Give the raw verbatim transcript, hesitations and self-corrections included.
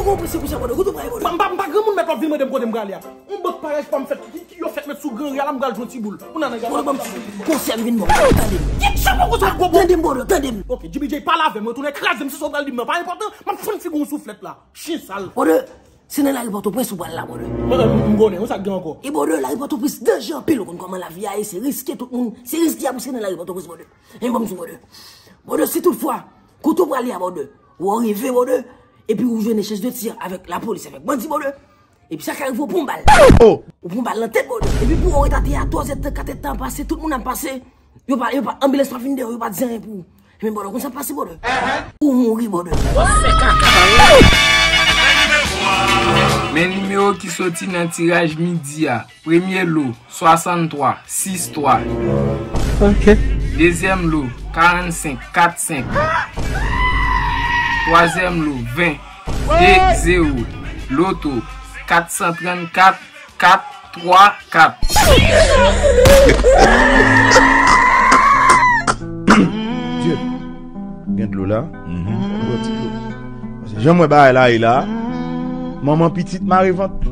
Konprann se pou sa, bòdè. Kote w prale, bòdè? M pa, m pa granmoun, mèt w ap vin mande m kote m prale a. Yon bank parèy pa m fèt, ki, ki yo fèt met sou gran ri a la, m pral jwenn ti boul. Ou nan nèg a. Bòdè, ban m ti konsèy, vin bon. Tande m. Kit sa, poko sa, poko. Tande m, bòdè, tande m. Ok, J B J, pale avè m, retounen kraze m, se sa w pral di m nan, pa enpòtan, m ap fann figi w souflèt la. Chen sal. Bòdè, se nan lari Pòtoprens ou pral la, bòdè. M konnen, ou sa k gen ankò? E bòdè, lari Pòtoprens danje anpil, ou konn kòman lavi a ye, se riske tout moun, se riske a pou se nan lari Pòtoprens, bòdè. Men ban m di w, bòdè. Bòdè, si tout fwa, kote w prale a, bòdè, ou rive, bòdè, epi ou jwenn echans de tir avèk lapolis, avèk bandi, bòdè. Epi sa ka rive w pran bal. Ou pran bal nan tèt, bòdè. Epi pou ou ret atè a, twazè tan, katè tan pase, tout moun ap pase. Yo pa, yo pa, anbilans pa vin dèyè w, yo pa di anyen pou ou. Men bòdè, konn sa pase, bòdè. Ou mouri, bòdè. Men nimewo ki soti nan tiraj midi a. Premye lo, swasanntwa, sis twa. Dezyèm lo, karannsenk, kat senk. Twazyèm lo, ven, de zewo. Loto, kat san trannkat, kat twa kat. Dye, gen dlo la. Bwè ti dlo. Paske jan m wè bagay la ye la, manman pitit mare vant.